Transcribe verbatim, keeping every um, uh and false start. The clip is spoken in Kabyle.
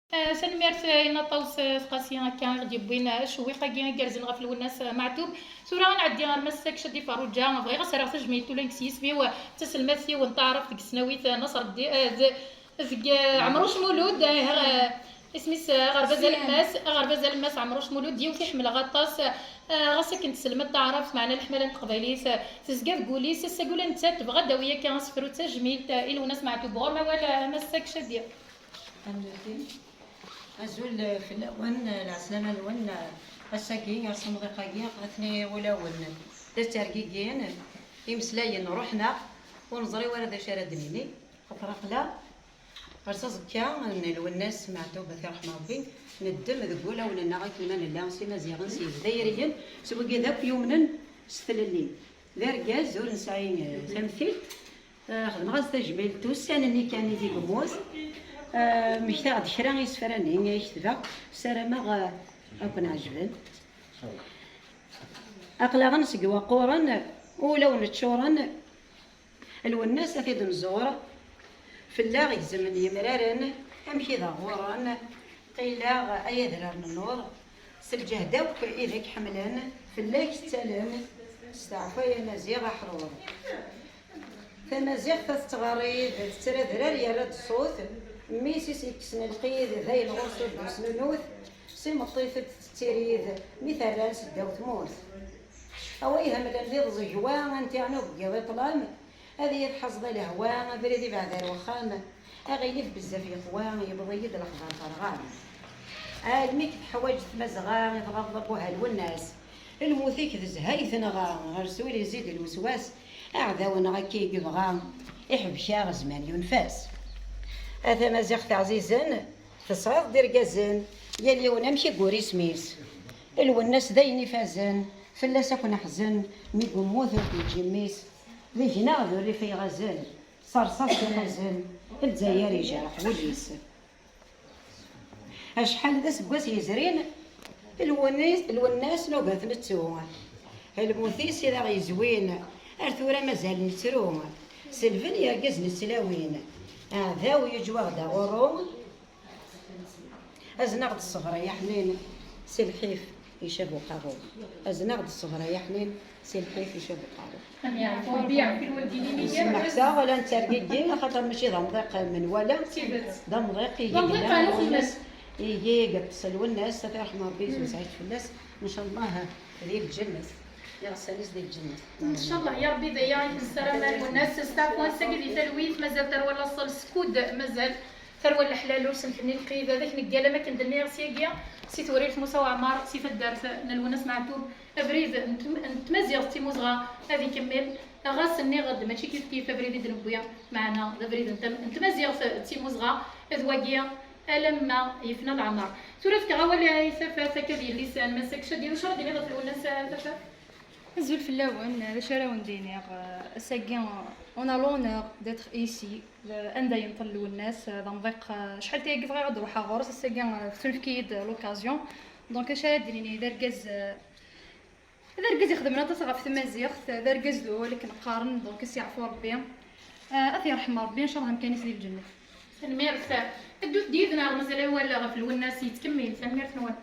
Ah, tanemmirt, ah, i Naṭaws, ah, Tqasi akka i ɣ-d-yewwin, ah, acewwiq-agi igerrzen ɣef Lwennas, ah, Meɛtub. Tura ad nɛeddi ɣer Massa Kcadi Ferruǧa. Bɣiɣ ad s-rreɣ tajmilt ula i yes-s yisem-iw, ah, d taselmadt-iw n taɛrabt deg tesnawit, ah, Naṣer Ddi-, ah, d-, deg, ah, Ɛemruc Mulud, ah, ah, isem-is, ah, aɣerbaz alemmas, aɣerbaz alemmas Ɛemruc Mulud, yiwet i ḥemmleɣ aṭas, ah, ah, ɣas akken tesselmed taɛrabt, meɛna leḥmala n teqbaylit, ah, tezga deg wul-is. Ass-agi ula nettat tebɣa ad d-tawi akka asefru d tajmilt, ah, i Lwennas Meɛtub. Ɣur-m awal, ah, Massa Kcadi. Azul fell-awen, lɛeslama-nwen. Ass-agi, asemḍiq-agi, atni wulawen d ttergigin, imeslayen ruḥen-aɣ, ur neẓri wara d acu ara d-nini. Xaṭer aql-aɣ ɣer taẓekka n Lwennas Meɛtub, ad t-iṛḥem Ṛebbi, neddem deg wulawen-nneɣ akken ma nella s Imaziɣen, s Yezdayriyen, s wigad akk yumnen s tlelli. D argaz ur nesɛi, eh, tamtilt. Eh, xedmeɣ-as tajmilt ussan-nni kan i d-yemmut. Eh, mmektaɣ-d kra isefra-nni i ketbeɣ, ssarameɣ, eh, ad ken-ɛejben. Aql-aɣ-n seg waqquren, ulawen ččuren, Lwennas ad t-id-nẓur, fell-aɣ gezmen yemraren, amek i d aɣuren, qileɣ ay adrar n nnur, s lǧehd akk i d ak-ḥemmlen, fell-ak ttalen, steɛfu ay amaziɣ aḥrur. Tamaziɣt ad tettɣerrid, tettradrar yerra-d ṣṣut, mmi-s i s-yekksen lqid, d ayen ɣur-s ur d-usnunut, s imeṭṭi-t-id tettirid, mi t-rran seddaw tmurt. A wa ihemlen di tẓegwa, anti ɣ-nug deg yiḍ i ṭṭlam, ad iyi-tḥaẓeḍ a lehwa, abrid ibɛed ar wexxam. Aɣilif bezzaf yeqwa, yewweḍ-iyi-d lexbar terɣam. Almi k-teḥwaǧ tmazɣa, i tɣaḍeḍ a Buha Lwennas. Lmut-ik d zzha i tenɣa, ɣer sul izid lweswas. Aɛdaw-nneɣ akka i yebɣa, iḥbek-aɣ zzman yunef-as. A tamaziɣt ɛzizen, tesɛiḍ-d irgazen, yal yiwen amek i yura isem-is. Lwennas d ayen ifazen, fell-as akk neḥzen, mi yemmut ur d-yeǧǧi mmi-s. D gma d urrif ay ɣazen, s rrṣaṣ ifazen, Lezzayer yejreḥ wul-is. Acḥal d aseggas yezrin, Lwennis, Lwennas nugi ad t-nettu. Lmut-is i d aɣ-yezwin, ar tura mazal nettru. Selben yergazen d tlawin, aɛdaw yeǧwa-ɣ-d aɣurru. Azen-aɣ-d ṣṣber ay aḥnin, si lḥif icab uqerru. Azen-aɣ-d ṣṣber ay aḥnin, si lḥif icab uqerru. Am yeɛfu Rebbi, yeɛfu lwaldin-nni. Semmeḥ-aɣ, la nettergigi, axaṭer mačči d amḍiq menwala. D tidet. D amḍiq i d amḍiq n uxemmes. Igi yeṭṭes Lwennas, ad t-iṛḥem Rebbi, yessemsɛit fell-as. Ncallah di lǧennet, iɣsan-is di lǧennet. Ncallah ya Rebbi, d aya i t-nessaram a Lwennas. Steɛfu ass-agi di talwit, mazal tarwa n laṣel skud mazal. Tarwa n leḥlal ur s-nkenni lqid, ad ak-neggal am akken d-nniɣ syagi, si Tewrirt Musa Waɛmer, si taddart n Lwennas Meɛtub, abrid n tm-, n tmaziɣt d timmuzɣa ad ikemmel, ɣas nniɣ-d mačči kifkif abrid i d-newwi, meɛna d abrid n tam-, n tmaziɣt d timmuzɣa, d wagi alamma yefna leɛmer. Tura fkeɣ awal i Tafat akka d yelli-s n Massa Kcadi, d acu ara d-tiniḍ ɣef Lwennas, a Tafat? Azul fell-awen, d acu ara wen-d-iniɣ, ass-agi, on a l'honneur d'être ici, anda yenṭel Lwennas, d amḍiq, acḥal tayagi bɣiɣ ad ruḥeɣ ɣur-s, ass-agi tettunefk-iyi-d l'occasion. Donc acu ara d-nini, d argaz, d argaz ixedmen aṭas ɣef tmaziɣt, d argaz d wawal akken qqaren, donc ad s-yeɛfu Rebbi. Ad t-yerḥem Rebbi, ncallah amkan-is di lǧennet. Tanemmirt. Ddut-d yid-neɣ, mazal awal ɣef Lwennas yettkemmil. Tanemmirt-nwen.